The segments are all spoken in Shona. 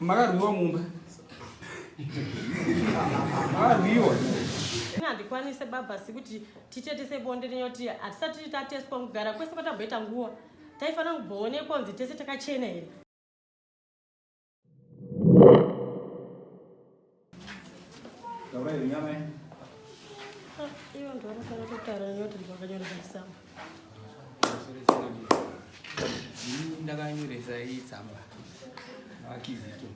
Makarwiwa mumba. Makarwiwa. Handikwanise baba sekuti titetese bonde nenyoti hatisati tateswa kugara kwese kwatamboita nguva taifanira kumboonekwa kunzi tese takachena here. Taurai nyama. Ah, ivo ndo vanofanira kutaura nenyoti vakanyoresa chisamba. Ndakanyoresa iyi tsamba. Vakizito.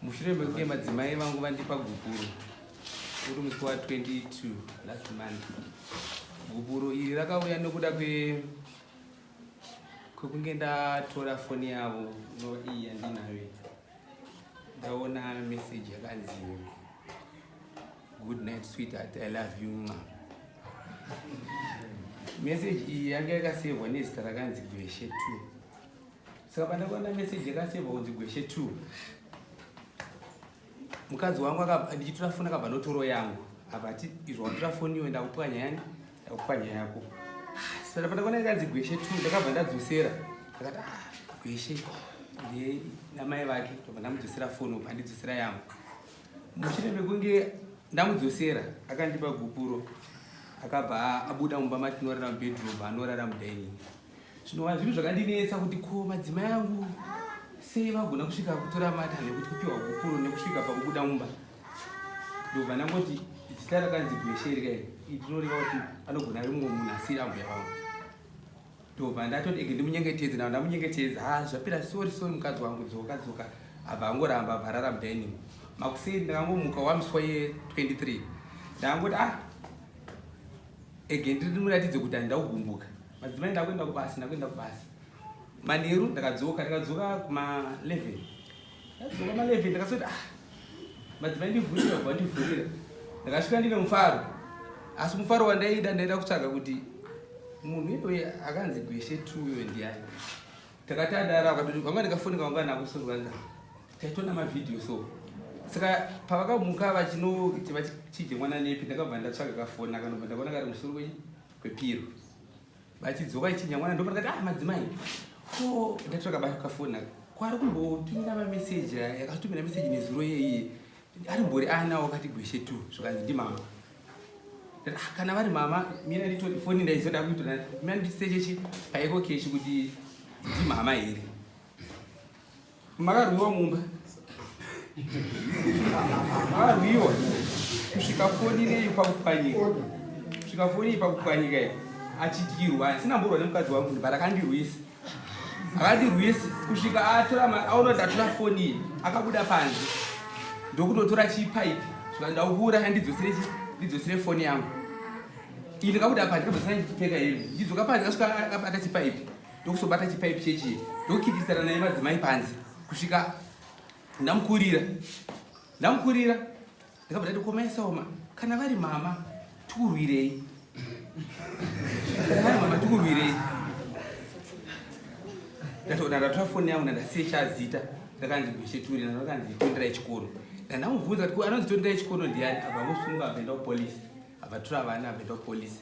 Mushure mekunge madzimai vangu vandipa gupuro uri musi wa 22 last month. Gupuro iri rakauya nekuda kwe kwekunge ndatora foni yavo inova iyi yandinayo iyi. Ndaona message yakanzi good night sweetheart I love you mwa. Message iyi yanga yakasevwa nezita rakanzi Gweshe 2. Saka pandakaona message yakasevwa kunzi Gweshe 2 mukadzi wangu ndichitora foni akabva notoro yangu abva ati izvo watora foni iwe ndakupwanya yani ndakupwanya yako. Saka pandakaona yakanzi Gweshe 2 ndakabva ndadzosera ndakati ah, Gweshe ndiye namai vake ndobva ndamudzosera foni ubva andidzosera yangu. Mushure mekunge ndamudzosera akandipa gupuro akabva abuda mumba matinorara mubedroom anorara mudining. Zvinova zvinhu zvakandinetsa kuti ko madzimai angu sei vagona kusvika kutora matanho ekuti kupiwa gupuro nekusvika pakubuda mumba. Ndobva ndangoti zita rakanzi Gweshe iri kai rinoreva kuti anogona ari mumwe munhu asiri ambuya vangu. Ndobva ndatoti ege ndimunyengetedze ndabva ndamunyengetedza ha zvapera sorry sorry mukadzi wangu dzoka dzoka abva angoramba abva arara mudining. Makuseni ndakangomuka wamusi waye 23 ndakangoti ah ege ndirimuratidze kuti handida kugumbuka. Madzimai ndakuenda kubasa ndakuenda kubasa. Manheru ndakadzoka ndakadzoka kuma 11. Ndakadzoka ma 11 ndakazoti ah madzimai ndivhurira kubva ndivhurira. Ndakasvika ndine mufaro. Asi mufaro wandaida ndaida kutsvaga kuti munhu iyoyo akanzi Gweshe 2 iyoyo ndiani. Takatandara vakatoti vanga ndikafoni kavanga nako so zvikanzi taitona mavhidhiyo so. Saka pavakamuka vachinoti vachichinje mwana nepi ndakabva ndatsvaga kafoni akanobva ndakaona kari musoro kwepiro. Vachidzoka vachinja mwana ndopandakati ah madzimai ko ndatsvaga kafoni aka kwari kumbotumira mameseji aya yakatumira meseji nezuro yeiye ari mbori ana wakati Gweshe 2 zvikanzi ndimama. Ah, kana vari mama mina nditori foni ndaizoda kuitora mina ndisechechi paiko keshi kuti ndimama here. Makarwiwa mumba. Makarwiwa kusvika foni ineyi pakupwanyika. Kusvika foni iyi pakupwanyika iyi achidyirwa asina mborwa nemukadzi wangu but akandirwisa. Akandirwisa kusvika atora aona ndatora foni iyi akabuda panze ndokunotora chipaipi svika ndaukura andidzosere chi ndidzosere foni yangu. Iyi ndikabuda panze ndikabva ndichipfeka hembe ndichidzoka panze akasvika akabata chipaipi ndokusobata chipaipi chechiye ndokukikisana naye madzimai panze kusvika ndamukurira ndamukurira ndakabva ndati komaisaoma kana vari mama tikurwirei kana vari mama tikurwirei ndatoona ndatora foni yangu ndandasecha zita rakanzi Gweshe Turi rakanzi Tonderai Chikono ndandamubvunza kuti anonzi Tonderai Chikono ndiani abva amusunga abva enda kupolisi abva tora vana abva enda kupolisi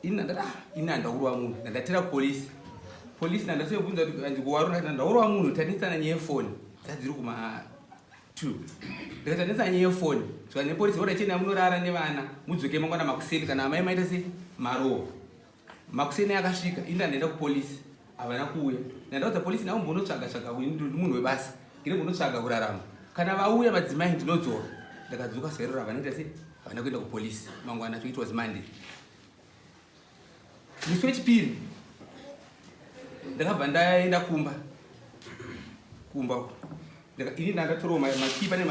ini ndandati ah ini handaurwa munhu ndandatira kupolisi polisi ndandatobvunza kuti anzi kuwarura ndandaurwa munhu tanetsana nyaya yefoni dzadziri kuma 2 ndikati tanetsana nyaya yefoni saka nepolisi ora chena munorara nevana mudzoke mangwana makuseni kana amai maita se marowa makuseni akasvika ini ndandaenda kupolisi havana kuuya ndandaudza polisi navo mbonotsvaga tsvaga munhu webasa ine mbonotsvaga kurarama kana vauya madzimai ndinodzoka ndakadzoka zuva iroro havana kuita se havana kuenda kupolisi mangwana acho it was Monday musi wechipiri ndakabva ndaenda kumba kumba ini ndakatorawo makii pane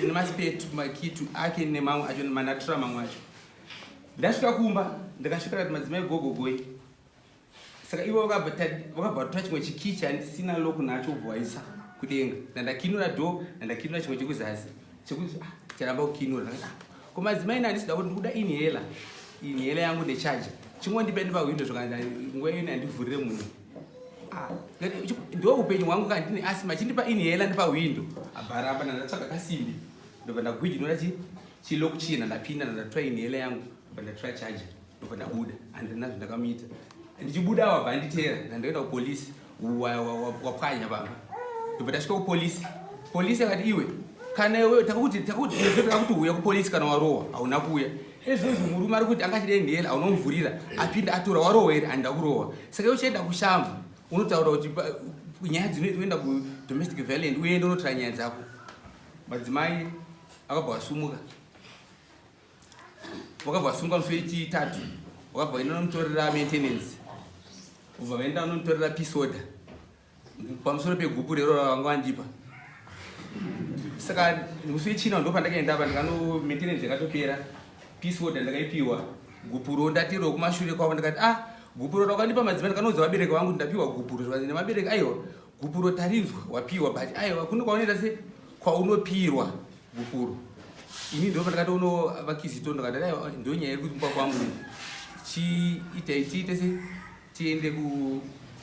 nemaspare makitu ake nemamwe acho manatura mamwe acho ndasvika kumba ndakasvika kati madzimai gogogoi saka ivo vakabva vatora chimwe chikii chandisina lock nacho ubva waisa kudenga ndandakinura do ndandakinura chimwe chekuzasi chekuti ah, charamba kukinura ah, ko madzimai nandisida kuti ndikuda inhela inhela yangu nechaja chingondipe ndipahwindo zvakanzi nguva ino handivhurire munhu ah, ndo upenyu hwangu kana ndine asima chindipa inhela ndipahwindo abva aramba ndandatsvaga kasimbi ndobva ndagwijinura chilock china ndapinda ndandatora inhela yangu ndobva ndatora chaja ndobva ndabuda handina zvandakamuita ndichibuda wabva anditeera ndandoenda kupolisi wapwanya pamba Ndobva tasvika kupolisi. Polisi akati iwe kana iwe takuti takuti takakuti huya kupolisi kana warohwa hauna kuuya. Ezvozvo murume ari kuti anga achida inhela haunomuvhurira apinda atora warohwa here handida kurohwa. Saka iwe uchienda kushamva unotaura kuti nyaya dzinoenda kudomestic violence uende unotora nyaya dzako. Madzimai akabva asumuka. Wakabva wasungwa musi wechitatu wakabva waenda unomutorera maintenance ubva vaenda unomutorera peace order pamusoro pegupu rero ravanga vandipa saka musi wechina ndo pandakaenda apa ndikano maintenance yakatopera peace order ndakaipiwa gupuro ndatiro kumashure kwavo ndikati ah gupuro rakandipa madzimai ndikanoudza vabereki vangu ndapiwa gupuro zvikanzi nemabereki aiwa gupuro tarinzwa wapiwa but aiwa kune kwaunoita se kwaunopirwa gupuro ini ndo pandakatono vakizito ndikati aiwa ndonyaya iri kumba kwangu chiitai tiite se tiende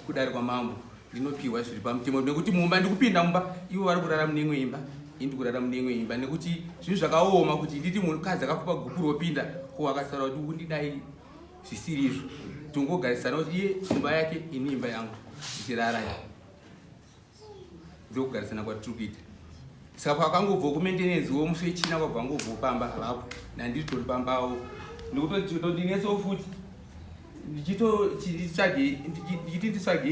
kudare kwamambo ndinopiwa zviri pamutemo nekuti mumba ndikupinda mumba ivo vari kurara mune imwe imba ini ndikurara mune imwe imba nekuti zvinhu zvakaoma kuti nditi mukadzi akakupa gupuro wopinda ko akataura kuti ukundidai zvisiri izvo tingogarisana kuti iye imba yake ini imba yangu ndichirara ya ndokugarisana kwatiri kuita saka kwakangobva kumentenenzi wo musi wechina kwabva angobva pamba havapo nandiri tori pambawo ndikutondinetsawo futi ndichiti nditsvage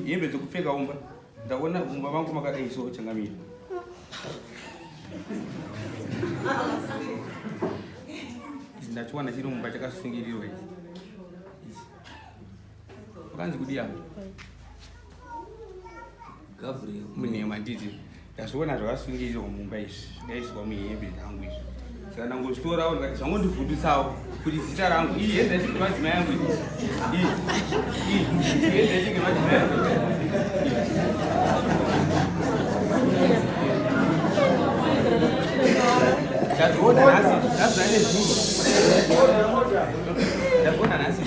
hembe dzekupfeka umba ndaona mumba vangu makadai so changamira ndachiwana chiri mumba chakasungirirwa ichi wakanzi kudii apa Gabriel munhema nditi ndazviona zvakasungirirwa mumba izvi zvingaiswa muhembe dzangu izvi saka ndangozvitorawo ndikati zvangondivhundutsawo kuti zita rangu iyi hembe yacho madzimai yangu iyi iyi hembe yacho madzimai yangu. Ndazviona nhasi, ndazviona nezuro. Ndazviona nhasi.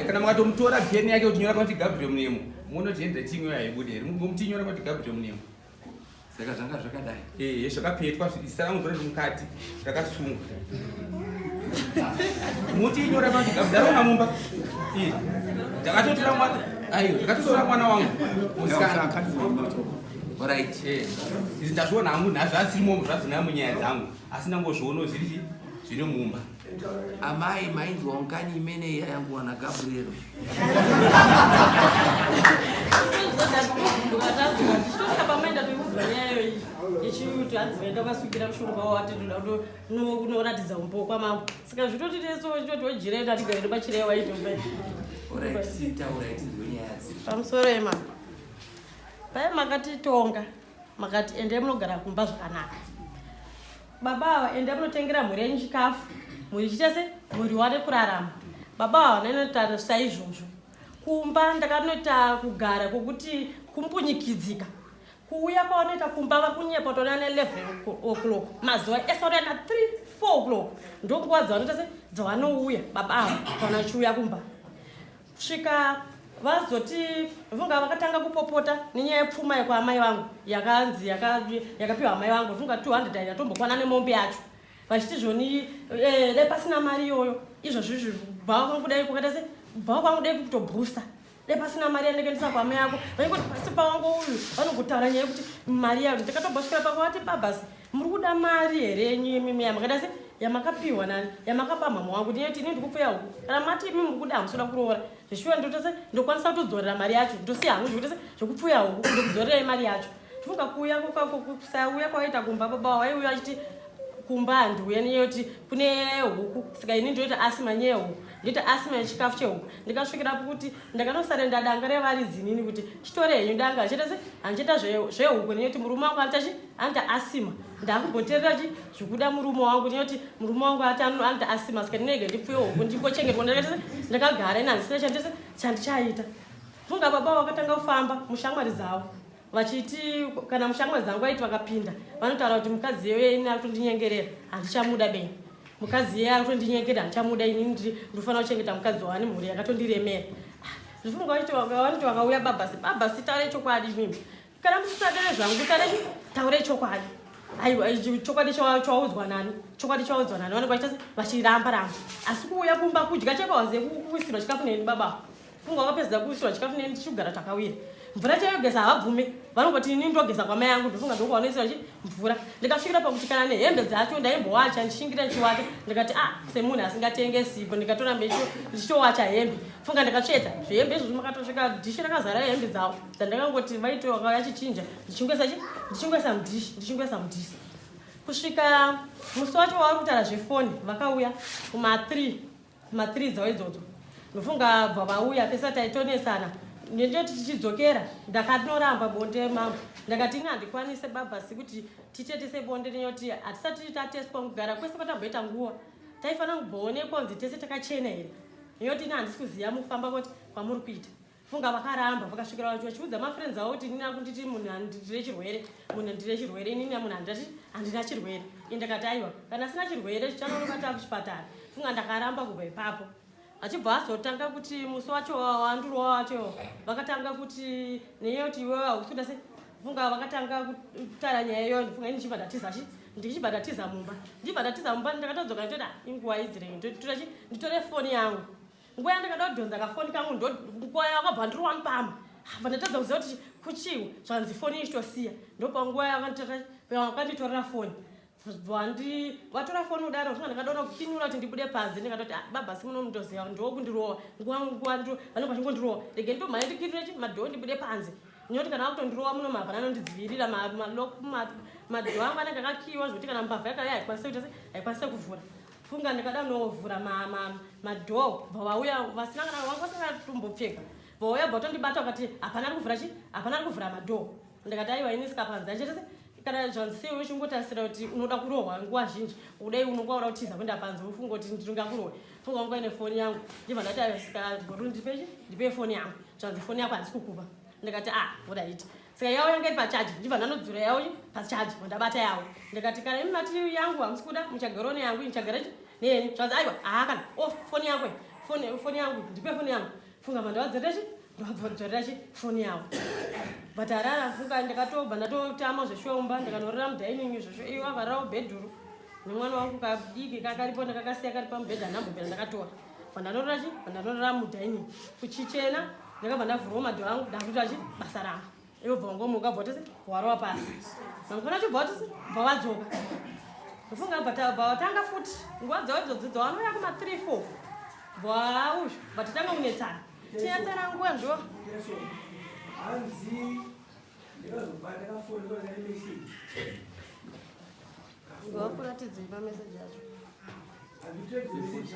Kana mukatomutora peni yake kuti nyora kuti Gabriel Munemo, munoti handwriting iyoyo haibude here? Mutinyora kuti Gabriel Munemo. Saka zvanga zvakadai. Eh, zvakapetwa zita rangu ndori mukati rakasungwa. Mutinyora kuti Gabriel ndaona mumba. Eh. Ndakatotora mwana, ayo, ndakatotora mwana wangu. Musikana. Alright. Eh. Izvi ndazviona hangu nhasi zvasirimo zvadzina munyaya dzangu. Asi ndangozvionawo zviri zviri mumba. Amai mainzwa ungani imene iya yangu na Gabriel. Yechiyuti hanzi vaenda kwasukira mushonga wati ndoda kunoratidza umbo kwamambo saka zvitoti teso chitoti wejirenda tigare pachirewa itombe. Alright, taura tinzwe nyaya dzi. Pamusoro ema paye makatitonga makati endai munogara kumba zvakanaka baba ava endai munotengera mhuri yenyu chikafu mhuri ichiita se mhuri wane kurarama baba ava vanoita saizvozvo kumba ndakanoita kugara kwokuti kumbunyikidzika kuuya kwavanoita kumba vari kunyepa kutoona ne 11 o'clock mazuva ese vanoya na 3 4 o'clock ndonguva dzavanoita se dzavanouya baba ava kana vachiuya kumba svika vazoti vunga vakatanga kupopota nenyaya yepfuma yekwaamai vangu yakanzi yakapiwa amai vangu vunga 200 yatombokwana nemombe yacho vachiti zvoni eh, dai pasina mari iyoyo izvozvizvi bhawa kwangu dai kwakaita se bhawa kwangu dai kutobhusta dai pasina mari yandakaendesa kwamai yako vaingoti pasi pawangu uyu vanongotaura nyaya yekuti mari yayo ndakatombosvikira pakwati babasi muri kuda mari here yenyu imimi yamakaita se yamakapiwa nani yamakapa mama wangu ndinoti ini ndikupfuya huku kana mati imi muri kuda hamusi kuda kuroora zveshuwa ndotose ndokwanisa kutodzorera mari yacho ndosiya hangu zvekuti se zvekupfuya huku ndokudzorera mari yacho tifunga kuuya kusauya kwaita kumba baba waiuya achiti kumba handiuya neyoti kune huku saka ini ndoita asima nyaya yehuku ndoita asima yechikafu chehuku ndikasvikirapo kuti ndakanosarenda danga revaridzi inini kuti chitore henyu danga handichaita se handichaita zvehuku neyoti murume wangu anoita chi anoita asima ndakumboterera chi zvikuda murume wangu neyoti murume wangu ati anoita asima saka ndinege ndipfuye huku ndingochengetwa ndakaita se ndakagara ini handisina chandise chandichaita funga baba vakatanga kufamba mushamwari dzavo vachiti kana mushamwari dzangu vaiti vakapinda vanotaura kuti mukadzi iyoyo ini ari kutondinyengerera handichamuda beni mukadzi iye ari kutondinyengerera handichamuda ini ndinofanira kuchengeta mukadzi wani mhuri yakatondiremera ndifunga vachiti vanoti vakauya babasi babasi taure chokwadi mimi kana musisatare zvangu tare taure chokwadi aiwa chokwadi chawaudzwa nani chokwadi chawaudzwa nani vanenge vachiita se vachiramba ramba asi kuuya kumba kudya chekwawaze kuisirwa chikafu neni baba funga wakapedza kuisirwa chikafu neni tichigara takawira Mvura chaiyogeza havabvume, vanongoti ini ndogeza kwamai yangu, ndofunga ndokwavanoisira chi mvura. Ndikasvikira pakuti kana nehembe dzacho ndaimbowacha, ndichingira ndichiwacha, ndikati ah, semunhu asingatenge sipo, ndikatora ndichitowacha hembe. Funga ndakatsveta zvihembe izvozvo, makatosvika dhishi rakazara hembe dzavo dzandakangoti vaitowaka yachichinja, ndichingoisa chi ndichingoisa mudhishi, ndichingoisa mudhishi kusvika musi wacho wavari kutaura zvefoni. Vakauya kuma3, kuma3 dzavo idzodzo, ndofunga bva vauya pese taitonetsana. Ndendoti tichidzokera, ndakanoramba bonde mangu. Ndakati ini handikwanise, baba, sekuti titetese bonde nenyoti hatisati tateswa. Kugara kwese kwatamboita nguva, taifanira kumboonekwa kunzi tese takachena here, nenyoti ini handisi kuziva mukufamba kwoti kwamuri kuita. Funga vakaramba, vakasvikira vachiudza mafriends avo kuti inini akunditi munhu ndine chirwere, munhu ndine chirwere, inini munhu handati handina chirwere. Ini ndakati aiwa, kana asina chirwere chichanonobata kuchipatara. Funga ndakaramba kubva ipapo. Achibva azotanga kuti musi wacho wandurwa wacho, vakatanga kuti nenyaya yekuti iwewe hausi kuda sei. Funga vakatanga kutaura nyaya iyoyo. Funga ini ndichibva ndatiza chi ndichibva ndatiza mumba, ndichibva ndatiza mumba. Ndakatodzoka nditoti, ah, inguva idzirei, ndotora chi nditore foni yangu. Nguva yandakada kudhonza kafoni kangu, ndo nguva yakabva ndirova mupama. Bva ndatadza kuziva kuti kuchiwo zvanzi foni ichitosiya. Ndopanguva yakanditorera foni, vandi vatora foni kudaro. Funga ndakadona kukinura kuti ndibude panze. Ndikatoti, ah, baba, si muno mundoziva ndokundirova nguva nguva, vanenge vachingondirova, rege ndomhanya ndikinure chi madoor ndibude panze, nekuti kana vakutondirova muno mapana anondidzivirira madoor angu anenge akakiwa, zvokuti kana mbavha yakauya haikwanise kuita se haikwanise kuvhura. Funga ndakada novhura madoor, bva vauya vasina kana vanga vasingatombopfeka. Vauya, bva vatondibata, vakati hapana ari kuvhura chi hapana ari kuvhura madoor. Ndikati aiwa, ini sikapanze achitese kana zvanzi sei uchingotarisira kuti unoda kurohwa nguva zhinji udai, unonga uda kutiza kuenda panze, ufunga kuti ndingakurohwe. Funga wanga ine foni yangu. Ndibva ndati aiwa, sika goru ndipechi ndipe foni yangu. Zvanzi foni yako handisi kukupa. Ndikati ah, alright. Saka yavo yanga iri pachaji, ndibva ndanodzura yavo pachaji, ndabata yavo. Ndikati kana imi mati yangu hamusi kuda, muchagara neyangu, muchagara neyenyu. Zvanzi aiwa, haa, kana o foni yako, foni yangu, ndipe foni yangu. Funga mandavadzorera chi ndavadzorera chi foni yavo. But harara, funga ndakatobva ndatotama zveshomba, ndikanorara mudining izvozvo, ivo avararawo bedroom nemwana wangu kadiki kakaripo, ndakakasiya kari pamubhedha, handambobvira ndakatora. Bva chi bva mudining kuchichena. Ndakabva ndavhurawo madoor angu, ndakuita chi basa rangu. Ivo bva vangomuka, bva tese warova pasi. Mangwana acho bva tese bva vadzoka. Ndofunga bva vatanga futi nguva dzavo idzodzo dzavanouya kuma3 4, bva uzvo bva tatanga kunetsana, tinetsana nguva ndo Hanzi ndakazobata kafoni kane message. Ngakuratidzei pameseji yacho. Handitedzi message.